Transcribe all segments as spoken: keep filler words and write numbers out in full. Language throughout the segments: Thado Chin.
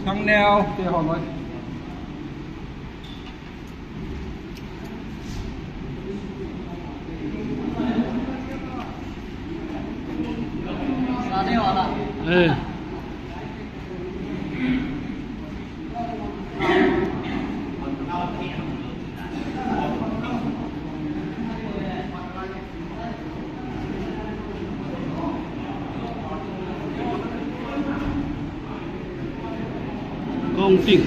Thang neo, te ho loi. Eh. Kong ting.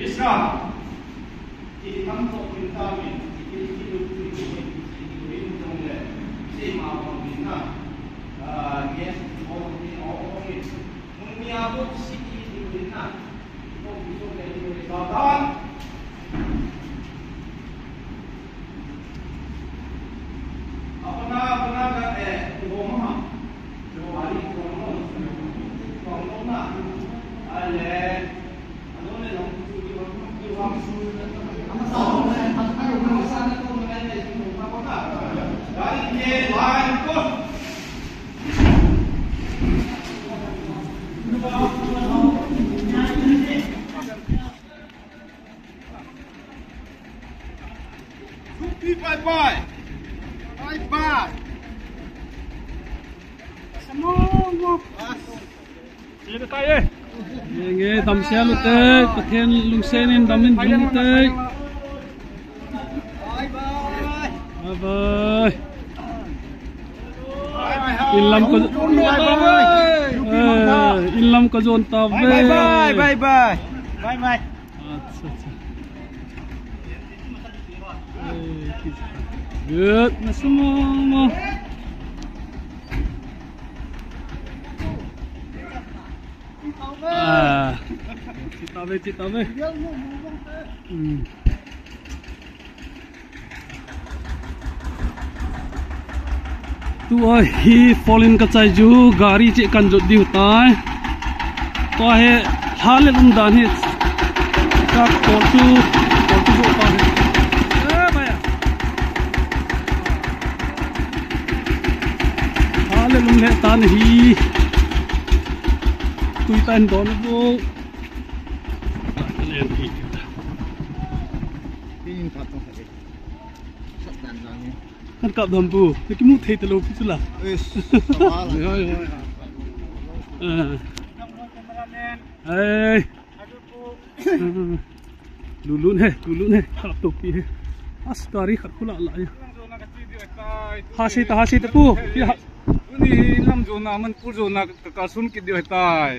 Bisa, i tam to kin ta min, i kin ki lu ki lu ki lu kin tong le, si ma bang min na, ah, yes, o ni o o ni, mun mi a bo si ki lu kin na, o ki so ke lu kin ta ta. Bye bye. Bye bye. Yenge, damsel u te, Pathen lungset in dam in ding u te. Bye bye. In lam ka, eh, in lam ka jon tave. Bye bye, bye bye. Bye bye. Acha, acha. Eh, good. Nasumo mo. Ah. Chitave, chitave. Hmm. Tua hi four lane ka chai chu gari che kan jot diu tai. Tua hi ha le lum dan hi ka kol chu, kol chu jot ta hi. Eh, bhai. Ha le lum le tan hi. Tui tan don bo. Tin khat tong khat. Sat dan jang ni. Kan kap dam pu, na kimu thei talou pi chu la. Yes, sawal. Hoi, hoi, hoi. Ah. Hey. Lulun he, lulun he. Kap to pi he. As gari khat khu la la ya. Ha se ta, ha se ta pu. Pi ha. Tuni lam jona, Manipur jona ka, ka sun kit diu tai.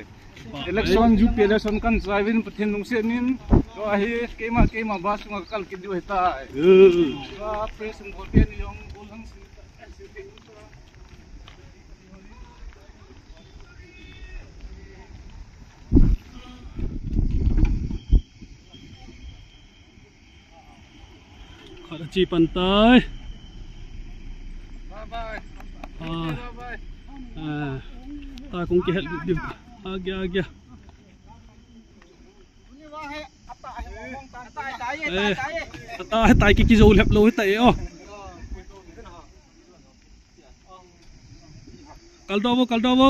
Election, U P election kan chai uvin Pathen lungset in. Tua hi keima, keima bus sunga kal kit diu ahitai. Hmm. Tua press and vote ni jong bol hang sin. Khat a che pan tai. Bye bye. Ah. Bye bye. Ah. Ta kong kihel diu. Agia, agia. Eh. Ata he tai ki, kijou lhep lou hitai o. Kal doh vo, kal doh vo.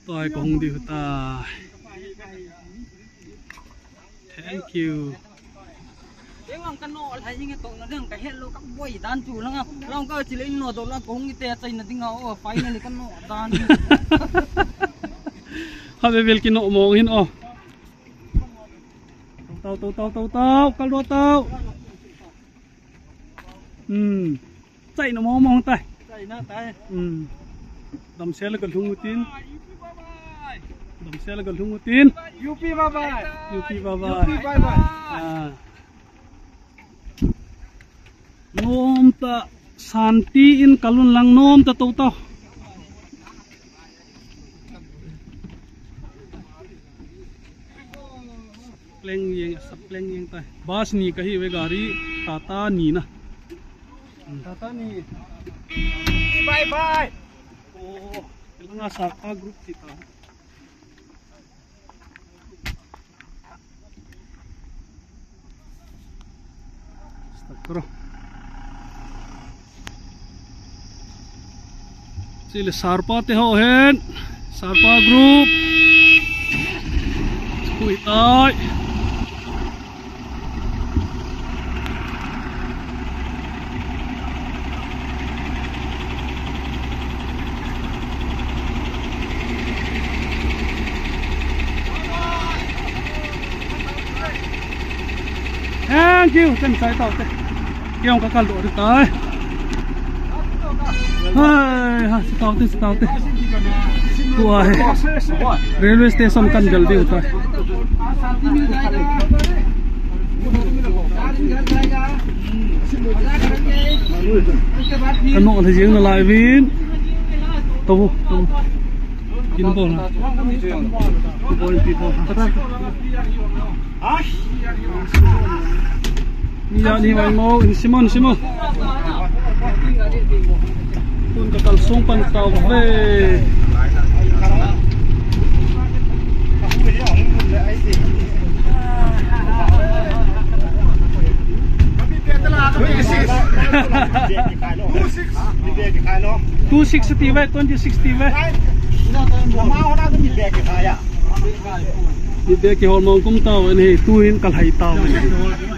Tua hi kahung diu tai. Thank you. Eng ang kano alhai jing to na dang ka hello ka boi dan tu langa. Long ka chile no do la kong ite chai na dinga o finally kano dan. Ha ve vel kino mo hin o. Tau, tau, tau, tau, tau, kal doh tau. Hmm. Chai na mo mo tai. Chai na tai. Hmm. Damsel ka lhung utin. Damsel ka lhung utin. U P bye bye. U P bye bye. U P bye bye. Ah. Nomtah santi in kalun lang nomtah tou tau. Pleng jeng, asa pleng jeng tai. Bus ni kahi ve gari, Tata ni na. Tata ni. Bye bye. Oh, langa Sarpa group ti ta. Stop karo. Chule Sarpa te ho hen. Sarpa group. Kui tai. Thank you. Chen sai tau te. Kiong ka kal doh tai. Hai, ha, si tau te, si tau te. Tua hi railway station kan bel diu tai. Kano le jing na lai vin. Tau, tau. Kin bol ha. Bol pi bol ha. Ni ya ni mai mo, in Simon, Simon. Tun ka kal sung pan tau ve. Two six ti ve, twenty six ti ve. Mi bek kihol mong kum tau ve, tu hin kal hai tau ve.